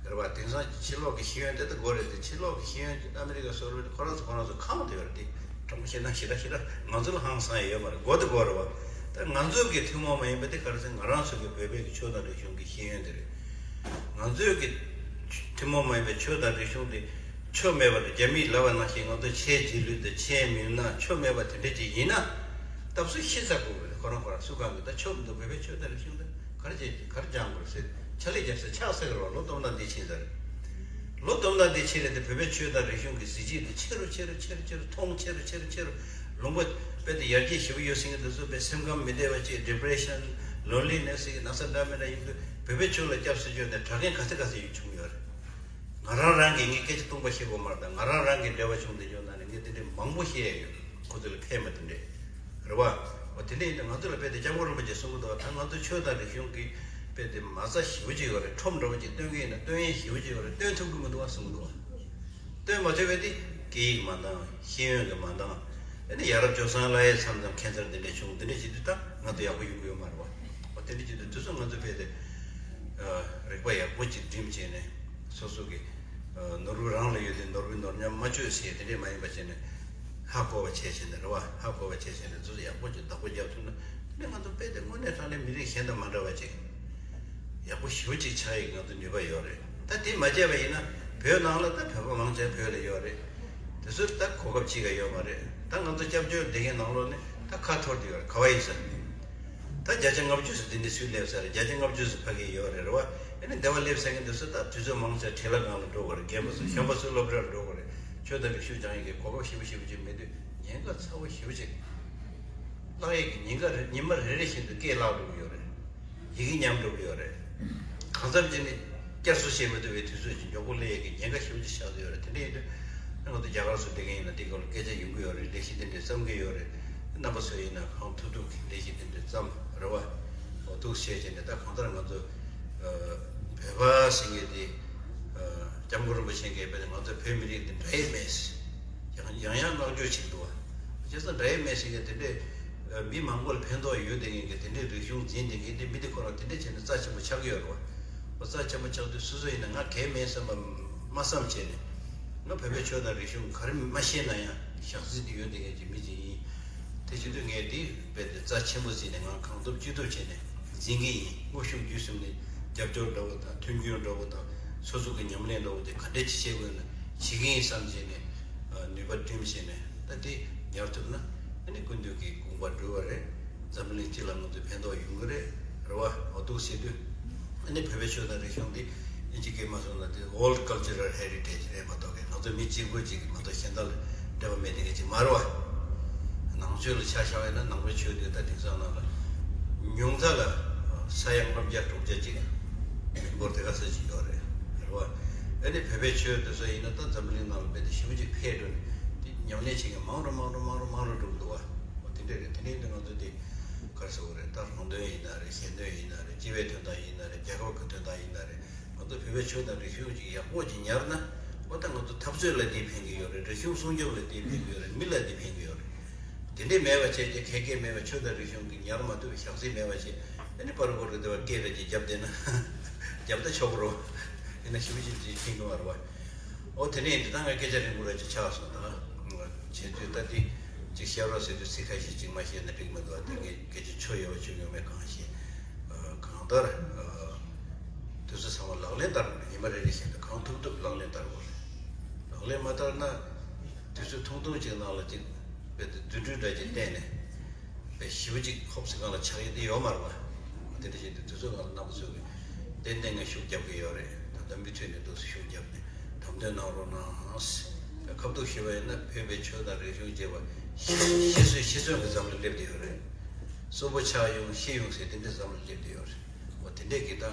རེད་བ། དེང་སང་ཕྱི་ལོགས་ཀྱི་ཤེས་ཡོན་དེ་ད་དགོས་རེད་དེ། ཕྱི་ལོགས་ཀྱི་ཤེས་ཡོན་དེ་ཨ་མི་རི་ཀ་སོགས་རེད། ཁོ་རང་ཚོ་ཁོ་རང་ཚོ་ཁེངས་བསྡད་ཡོད་རེད་དེ། དྲང་པོ་བཤད་ན་ཞེ་དྲག་ཞེ་དྲག་ང་ཚོ་ལ་ཧང་སང་ཡ་ཡོད་མ་རེད། དགོས་དེ་དགོས་རེད་བ། ད་ང་ཚོ་གི་ཐུན་མོང་མ་ཡིན་པ་དེ་ག་རེ་ཟེར། ང་རང་ཚོ་གི་བོད་པའི་གི་ཆོས་དང་རིག་གཞུང་གི་ཤེས་ཡོན་དེ་རེད། ང་ཚོའི་གི་ཐུན་མོང་མ་ཡིན་པའི་ཆོས་དང་རིག་གཞུང་དེ་ཆོས་མེད་པར། རྒྱ་མིས་ལབ་པ་ནང་བཞིན་ང་ཚོ་ཆོས་རྗེས་ལུས་དང་ཆོས་མི་སྣ་ཆོས་མེད་པ་དེ་འདྲ་ཅིག་ཡིན་ན། སྟབས་གསུམ་ཤི་ཚར་དགོས་རེད། ཁོ་རང་ཁོ་རང་སུ་གང་གི་ད་ཆོས་མི་འདུག་བོད་པའི་ཆོས་དང་རིག་གཞུང་དེ་ག་རེ་བྱེད་ཀྱི་ག་རེ་སྦྱང་དགོས་ཟེར་ཕྱག་ལས་རྒྱབ་ས་ཆགས་ས་གི་རེད་བ། ལོ་སྟོང་ཕྲག་འདི་ཕྱིན་ཚར་རེད། ལོ་སྟོང་ཕྲག་འདི་ཕྱིན་རེད་དེ། བོད་པའི་ཆོས་དང་རིག་གཞུང་གི་གཟི་བརྗིད་དེ་ཆེ་རུ་ཆེ་རུ་ཆེ་རུ་ཆེ་རུ་མཐོང་ཆེ་རུ་ཆེ་རུ་ཆེ་རུ། ལུང་པ་དཔེ་དེ་ཡར་རྒྱས་ཞེ་པོ་ཡོད་སྲིད་ཀྱི་འདུག་ཟེར། དཔེ་སེམས་ཁམས་མི་བདེ་བ་ཅིག depression, loneliness ཟེར་གྱི་ན་ཚ་འདྲ་མི་འདྲ་ཡོང་དུས་བོད་པའི་ཆོས་ལ་སྐྱབས་སུ་མཆིས་ནས་དྲག་རྐྱེན་ག་ཚད་ག་ཚད་ཡོད་བྱུང་ཡོད་རེད། ང་རང་རང་གིས་ངས་སྐད་ཆ་སྟོང་པ་བཤད་དགོས་མ་རེད། ད་ང་རང་རང་གི་འབྲེལ་བ་བྱུང་བསྡད་ཡོད་ན་ནི་ངས་དེ་འདྲའི་མང་པོ་བཤད་ཡ་ཡོད། ཁོ་ཚོ་ལ་ཕན་པ་དེ་འདྲས་རེད་བ། འོ་དེ་འདྲས་ཡིན་དུས་ང་ཚོ་ལ་དཔེ་དེ་སྐྱབས་མགོན་རིན་པོ་ཆེས་གསུང་གི་འདུག་བ། ད་ང་ཚོ་ཆོས་དང་རིག་གཞུང་གི་དཔེ་དེ་མ་རྩ་ཞེ་པོ་ཅིག་ཡོད་རེད། ཁྲོམ་འདྲ་བོ་ཅིག་སྟོན་གི་ཡིན་ན་སྟོན་ཡས་ཞེ་པོ་ཅིག་ཡོད་རེད། སྟོན་ཐུབ་གི་མི་འདུག་བ་གསུང་གི་འདུག་བ། སྟོན་མ་ཐུབ་པའི་དེ་སྐད་ཡིག་མ་འདང་། ཤེས་ཡོན་གྱི་མ་འདང་། ཨ་ནི་ཡ་རབས་སྤྱོད་བཟང་ལ་ཡའི་མཚམས་དང་ཁྱད་མཚར་འདི་འདྲས་བྱུང་། འདི་འདྲས་བྱེད་དུས་ད་ང་ཚོ་ཡག་པོ་ཡོང་གི་ཡོད་མ་རེད་བ། འོ་དེ་འདྲས་བྱེད་དུས་དུས་ཚོད་ང་ཚོ་དཔེ་དེ་རིག་པ་ཡག་པོ་ཅིག་སྒྲིམ་བྱས་ནས་སོ་སོ་གི་ནོར་བུ་རང་ལ་ཡོད་དེ་ནོར་བུའི་ནོར་ཉམས་མ་བཅོས་ཟེར་དེ་འདྲས་མ་ཡིན་པ་བྱས་ནས་ཧ་གོ་བ་བྱས་བྱས་ནས་རེད་བ། ཧ་གོ་བ་བྱས་བྱས་ནས་དུས་ཚོད་ཡག་པོ་ཅིག་བདག་པོ་རྒྱབ་ཐུབ་ན་དེ་ནས་ང་ཚོ་དཔེ་དེ་དངོས་གནས་དྲང་གནས་མི་རིགས་གཞན་དང་མ་འདྲ་བ་ཅིག་ཡག་པོ་ཞེ་པོ་ཅིག་ཆགས་ཡག་ང་ཚོ་ནུས་པ་ཡོད་རེད། ད་དེ་མ་བྱས་པ་ཡིན་ན་བོད་ནང་ལ་ད་བོད་པ་མང་ཆེ་བོད་ལ་ཡོད་རེད། དེ་ཚོ་ད་གོ་སྐབས་ཅིག་ཡང་ཡོད་མ་རེད། ད་ང་ཚོ་སྐྱབས་བཅོལ་བསྡད་མཁན་ནང་ལོགས་ནས་ད་ཁ་འཐོར་དེ་ཡོད་རེད། ག་བ་ཡིན་ས། ད་བརྒྱ་ཆ་ལྔ་བཅུ་ཙམ་དེ་འདྲ་སུས་སླེབས་ས་རེད། བརྒྱ་ཆ་ལྔ་བཅུ་ཙམ་ཕ་གིར་ཡོད་རེད། རེད་བ། ཨ་ནི་འདི་བ་སླེབས་ས་མཁན་དེ་ཚོ་ད་དུས་ཚོད་མང་ཆེ་བ་བྲེལ་བ་སྒང་ལ་འགྲོ་གི་རེད། རྒན་པ་ཚོ་གཞོན་པ་ཚོ་སློབ་གྲྭར་འགྲོ་གི་རེད། ཆོས་དང་རིག་གཞུང་སྦྱང་ཡག་གི་གོ་སྐབས་ཞེ་པོ་ཞེ་པོ་ཅིག་མེད་དུས་ཉེན་ཁ་ཚ་བོ་ཞེ་པོ་ཅིག་བརླག་ཡག་གི་ཉེན་ཁ་རེད། ཉི་མ་རེ་རེ་བཞིན་དུ་སྐད་བརླག་འགྲོ་གི་ཡོད་རེད། ཡི་གེ་ཉམས་འགྲོ་གི་ཡོད་རེད། གང་འཚམ་ཅིག་ནི་བསྐྱར་གསོ་བྱེད་མི་ཐུབ་པའི་དུས་ཚོད་ཅིག་མགྱོགས་པོ་སླེབས་ཡག་གི་ཉེན་ཁ་ཞེ་པོ་ཅིག་ཆགས་ཀྱི་ཡོད་རེད། དེ་འདྲ་ཡིན་དུས་ང་ཚོ་རྒྱ་གར་སུ་བསྡད་མཁན་ཡིན་ན་དེའི་སྐོར་ལ་སྐད་ཆ་ཡོང་གི་ཡོད་རེད། ལས་གཞི་དེ་འདྲ་བརྩམས་ཀྱི་ཡོད་རེད། རྣམ་པ་ཚོ་ཡིན་ན་གང་ཐུབ་ཐུབ་ཀྱི་ལས་གཞི་དེ་འདྲ་བརྩམས་རེད་བ། འོ་འདུག་བྱས་བྱས་ནས་ད་གང་ལྟར་ང་ཚོ་བོད་པ་ཟེར་མཁན་དེ་སྐྱབས་མགོན་རིན་པོ་ཆེ་མཁན་པས་ང་ཚོ་བོད་མི་རིགས་དེ་འདྲ་ཡི་མེད། ཡང་ཡང་ཡང་བསྔགས་བརྗོད་བྱེད་འདུག་བ། བྱས་ཙང་འདྲ་ཡི་མེད་ཟེར་མཁན་དེ་འདྲས་མི་མང་པོ་ལ་ཕན་ཐོགས་ཡོད་དེ་མཁན་གྱི་དེ་འདྲས་རིག་གཞུང་འཛིན་དེ་མཁན་དེ་མི་དེ་ཁོ་རང་དེ་འདྲས་བྱས་ནས་རྩ་ཆེན་པོ་ཆགས་ཀྱི་ཡོད་རེད་བ། འོ་རྩ་ཆེན་པོ་ཆགས་དུས་སོ་སོ་ཡིན་ན་ང་གལ་མེད་བསམ་པ་མ་བསམ་བྱས་ནས་ང་བོད་པའི་ཆོས་དང་རིག་གཞུང་ག་རེ་མ་ཤེས་ན་ཡང་ཞག་རྩི་དེ་ཡོད་དེ་མཁན་གྱི་མི་ཅིག་ཡིན། དེ་བྱེད་དུས་ངས་དེ་རྦད་དེ་རྩ་ཆེན་པོ་བརྩིས་ནས་ང་གང་ཐུབ་ཅི་ཐུབ་བྱས་ནས་འཛིན་གྱི་ཡིན། དངོས་ཤུགས་བརྒྱུད་གསུམ་ནས་རྒྱབ་སྐྱོར་འདྲ་བོ་དང་མཐུན་འགྱུར་འདྲ་བོ་དང་སོ་སོ་གི་ཉམས་ལེན་འདྲ་བོ་དེ་ག་འདྲས་ཅིག་བྱེད་དགོས་ན་བྱེད་ཀྱི་ཡིན་བསམ་བྱས་ནས་ནུས་པ་བསྒྲིམས་བྱས་ནས་ད་དེ་ཉར་ཐུབ་ན་ཨ་ནི་ཀུན་འདུས་ཀྱི་དགོངས་པ་འགྲུབ་པ་རེད། འཛམ་གླིང་སྤྱི་ལ་ང་ཚོས་ཕན་ཐོགས་ཡོང་གི་རེད། རེད་བ། འོ་འདུག་བྱེད་དུས་ཨ་ནི་བོད་པའི་ཆོས་དང་རིག་གཞུང་འདི་དབྱིན་ཇི་སྐད་མ་སོང་ན་དེ་old cultural heritage རེད་མ་གཏོགས་ཀྱི་ང་ཚོ་མི་གཅིག་པོ་གཅིག་གིས་མ་གཏོགས་གཞན་དག་ལ་འབྲེལ་བ་མེད་དེ་ག་ཅིག་མ་རེད་བ། ནང་ཆོས་ལ་ཆ་བཞག་ཡོད་ན་ནང་པའི་ཆོས་དེ་ད་དེང་སང་ནང་ལ་ཉུང་མཐའ་ལ་ས་ཡ་ལྔ་བརྒྱ་དྲུག་བརྒྱ་ཅིག་མི་འབོར་དེ་ག་ཚོད་ཅིག་ཡོད་རེད། རེད་བ། ཨ་ནི་བོད་པའི་ཆོས་དེ་ཚོ་ཡིན་ན་ད་འཛམ་བུ་གླིང་ནང་ལ་རྦད་དེ་ཞེ་པོ་ཅིག་འཕེལ་འགྲོ་ནས་དེ་ཉམས་ལེན་བྱེད་མཁན་མང་རུ་མང་རུ་མང་རུ་མང་རུ་འགྲོ་གི་འདུག་བ། འོ་དེ་འདྲ་རེད། དེ་ནས་ང་ཚོ་དེ་ག་རེ་ཟེར་དགོས་རེད། ད་རང་དོན་ཡིན་ན་རེད། གཞན་དོན་ཡིན་ན་རེད། སྤྱི་པའི་དོན་དག་ཡིན་ན་རེད། རྒྱལ་ཁབ་ཀྱི་དོན་དག་ཡིན་ན་རེད། ང་ཚོ་བོད་པའི་ཆོས་དང་རིག་གཞུང་ཅིག་ཡག་པོ་ཅིག་ཉར་ན་འོ་ད་ང་ཚོ་འཐབ་རྩོད་ལ་དེ་ཕན་གྱི་ཡོད་རེད། རིག་གཞུང་སྲུང་སྐྱོབ་ལ་དེ་ཕན་གྱི་ཡོད་རེད། མི་ལ་དེ་ཕན་གྱི་ཡོད་རེད། དེ་འདྲས་མེད་པ་བྱས་ཀྱི་ཁེ་ཁེ་མེད་པ་ཆོས་དང་རིག་གཞུང་གི་ཉར་མ་ཐུབ་པའི་ཞག་རྩི་མེད་པ་བྱས་ཨ་ནི་པར་བོར་གི་དེ་བ་སྐད་ར་ཅིག་རྒྱབ་བསྡད་ན་རྒྱབ་ད་ཆོག་གི་རེད་བ། ཡིན་ན་ཞེ་པོ་ཅིག་ཅིག་ཕན་གྱི་མ་རེད་བ། འོ་དེ་ནས་འདི་ད་ངས་སྐད་ཆ་རིང་པོ་ར་ཅིག་ཆགས་སོང་། ད་བྱེད་དུས་ད་འདི་ཅིག་བཤད་རོགས་ཟེར་དུས་ཚིག་ཁ་ཤས་ཅིག་མ་བཤད་ན་འགྲིག་མི་འདུག་ད་ངས་སྐད་ཆ་ཆོ་ཡོད་པ་ཆོ་ཡོད་མེད་གང་ཤེས། གང་ལྟར་དུས་ཚོད་ཚང་མ་ལག་ལེན་བསྟར་དགོས་རེད། ཉི་མ་རེ་རེ་བཞིན་དུ་གང་ཐུབ་ཐུབ་ལག་ལེན་བསྟར་དགོས་རེད། ལག་ལེན་མ་བསྟར་ན་དུས་ཚོད་ཐུང་ཐུང་ཅིག་ནང་ལ་ཅིག་རྦད་དེ་རྫུ་འཕྲུལ་འདྲ་ཅིག་བསྟན་ནས་དཔེ་ཞེ་པོ་ཅིག་ཧོབ་སེ་སྒང་ལ་ཆགས་ཡས་དེ་ཡོད་མ་རེད་བ། དེ་འདྲ་བྱས་ཏེ་དུས་ཚོད་སྒང་ལ་རྣམ་པ་ཚོས་ཏན་ཏན་ངས་ཤུགས་རྒྱབ་ཀྱི་ཡོད་རེད། ད་ལྟ་མུ་མཐུད་ནས་འདུག་སེ་ཤུགས་རྒྱབ་ནས་དམ་དོན་གནང་རོགས་གནང་། ཁ་ཐུག་ཞུས་པ་ཡིན་ན་བོད་པའི་ཆོས་དང་རིག་གཞུང་ཅེས་པ་ཤི་ཤི་གསོན་ཤི་གསོན་གྱི་འཛམ་གླིང་སླེབས་བསྡད་ཡོད་རེད། གསོན་པོ་ཆགས་ཡོང་ཤི་ཡོང་ཟེར་དེ་འདྲའི་འཛམ་གླིང་སླེབས་བསྡད་ཡོད་རེད། འོ་ དེ་འདྲས་ཀྱི་ད་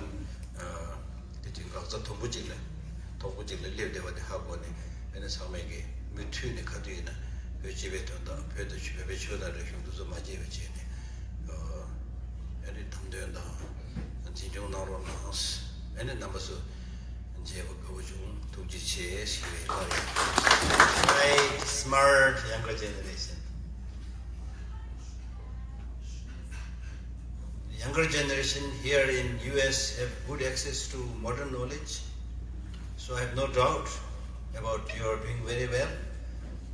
དེ་ཅིག་འགག་རྩ་དོག་པོ་ཅིག་ལ་དོག་པོ་ཅིག་ལ་སླེབས་བསྡད་པ་དེ་ཧ་གོ་ནས། ཨ་ནི་ཚང་མས་ཀྱི་མུ་མཐུད་ནས་ག་དུས་ཡིན་ན་བོད་སྤྱི་པའི་དོན་དང་བོད་དང་ཆོས་བོད་པའི་ཆོས་དང་རིག་གཞུང་འདི་ཚོ་མ་བརྗེད་པ་བྱས་ནས། ཨ་ནི་དམ་དོན་དང་འཛིན་སྐྱོང་གནང་རོགས་གནང་། ཨ་ནི་རྣམ་པ་ཚོ་མཇལ་བ་དགའ་བོ་བྱུང་། ཐུགས་རྗེ་ཆེ་ཞུ་བའི་བཀའ་ཡིན། Right, smart younger generation. Younger generation here in U S have good access to modern knowledge, so I have no doubt about your doing very well.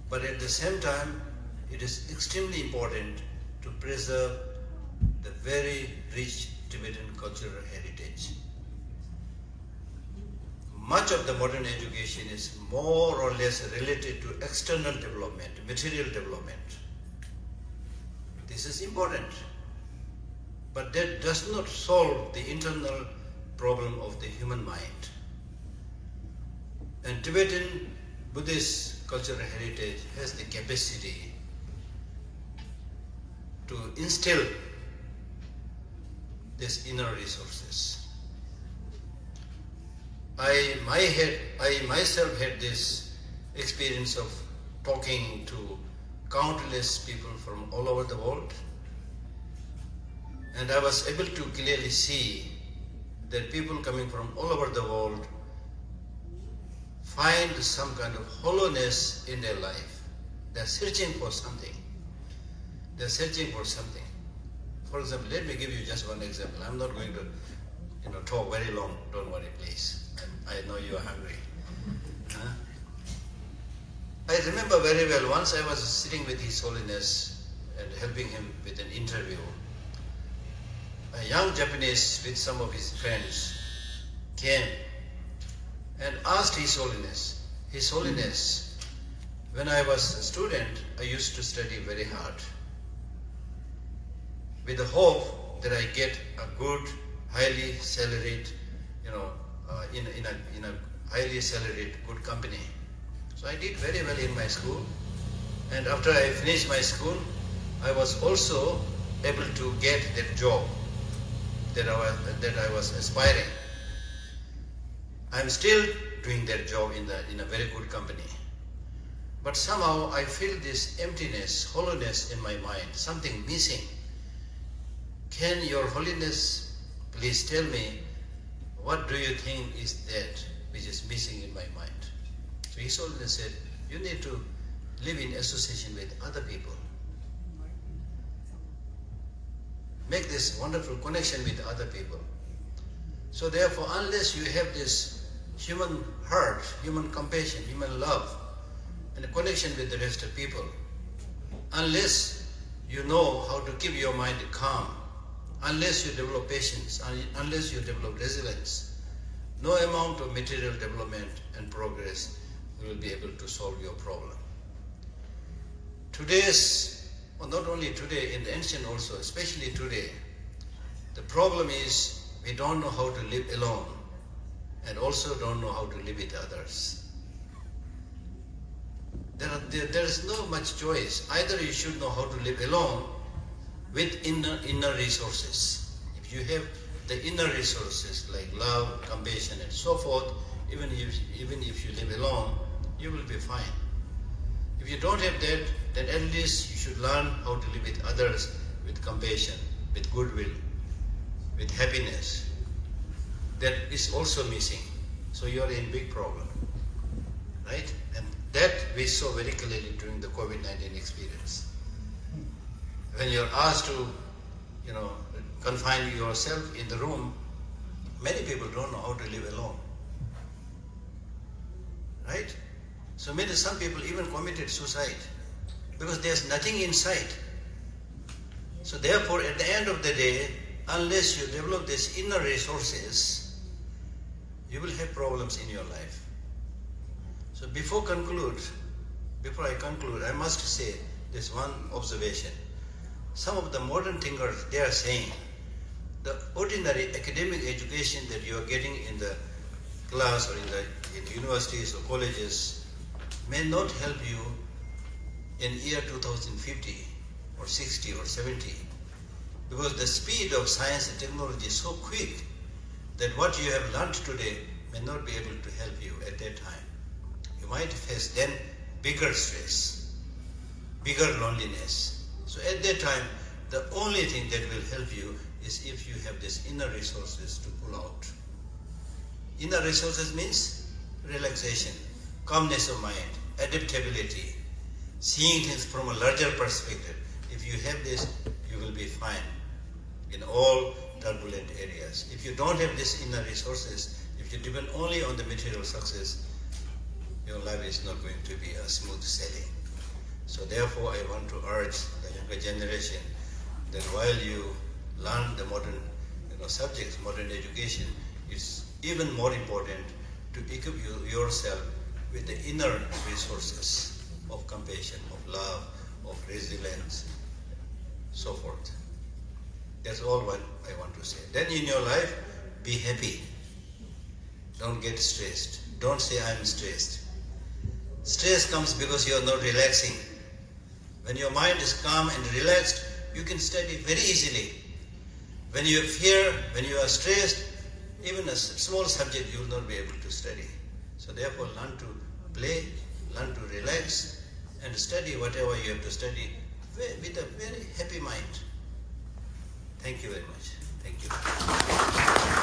But at the same time, it is extremely important to preserve the very rich Tibetan cultural heritage. Much of the modern education is more or less related to external development, material development. This is important, but that does not solve the internal problem of the human mind. And Tibetan Buddhist cultural heritage has the capacity to instill these inner resources. I, my had, I myself had this experience of talking to countless people from all over the world, and I was able to clearly see that people coming from all over the world find some kind of hollowness in their life. They're searching for something. They're searching for something. For example, let me give you just one example. I'm not going to, you know, talk very long. Don't worry, please. I, I know you are hungry. Huh? I remember very well, once I was sitting with His Holiness and helping him with an interview. A young Japanese with some of his friends came and asked His Holiness, "His Holiness, when I was a student, I used to study very hard with the hope that I get a good, highly salaried, you know, uh, in, in a, in a highly salaried, good company." So I did very well in my school, and after I finished my school, I was also able to get that job that I was, that I was aspiring. I'm still doing that job in the, in a very good company. But somehow I feel this emptiness, hollowness in my mind, something missing. Can Your Holiness please tell me, what do you think is that which is missing in my mind? So His Holiness said, "You need to live in association with other people. Make this wonderful connection with other people." So therefore, unless you have this human heart, human compassion, human love, and a connection with the rest of people, unless you know how to keep your mind calm, unless you develop patience, un- unless you develop resilience, no amount of material development and progress will be able to solve your problem. Today's, well, not only today, in the ancient also, especially today, the problem is we don't know how to live alone and also don't know how to live with others. There, are, there, there is no much choice. Either you should know how to live alone with inner, inner resources. If you have the inner resources like love, compassion, and so forth, even if, even if you live alone, you will be fine. If you don't have that, then at least you should learn how to live with others with compassion, with goodwill, with happiness. That is also missing. So you are in big problem, right? And that we saw very clearly during the COVID nineteen experience. When you're asked to, you know, confine yourself in the room, many people don't know how to live alone, right? So many, some people even committed suicide because there's nothing inside. So therefore, at the end of the day, unless you develop these inner resources, you will have problems in your life. So before conclude, before I conclude, I must say this one observation. Some of the modern thinkers, they are saying the ordinary academic education that you are getting in the class or in the, in universities or colleges may not help you in year two thousand fifty or sixty or seventy, because the speed of science and technology is so quick that what you have learned today may not be able to help you at that time. You might face then bigger stress, bigger loneliness. So at that time, the only thing that will help you is if you have these inner resources to pull out. Inner resources means relaxation, calmness of mind, adaptability, seeing things from a larger perspective. If you have this, you will be fine in all turbulent areas. If you don't have these inner resources, if you depend only on the material success, your life is not going to be a smooth sailing. So therefore, I want to urge the younger generation that while you learn the modern, you know, subjects, modern education, it's even more important to equip you, yourself with the inner resources of compassion, of love, of resilience, so forth. That's all what I want to say. Then in your life, be happy. Don't get stressed. Don't say, "I'm stressed." Stress comes because you are not relaxing. When your mind is calm and relaxed, you can study very easily. When you fear, when you are stressed, even a s- small subject you will not be able to study. So therefore, learn to play, learn to relax, and study whatever you have to study ve- with a very happy mind. Thank you very much. Thank you.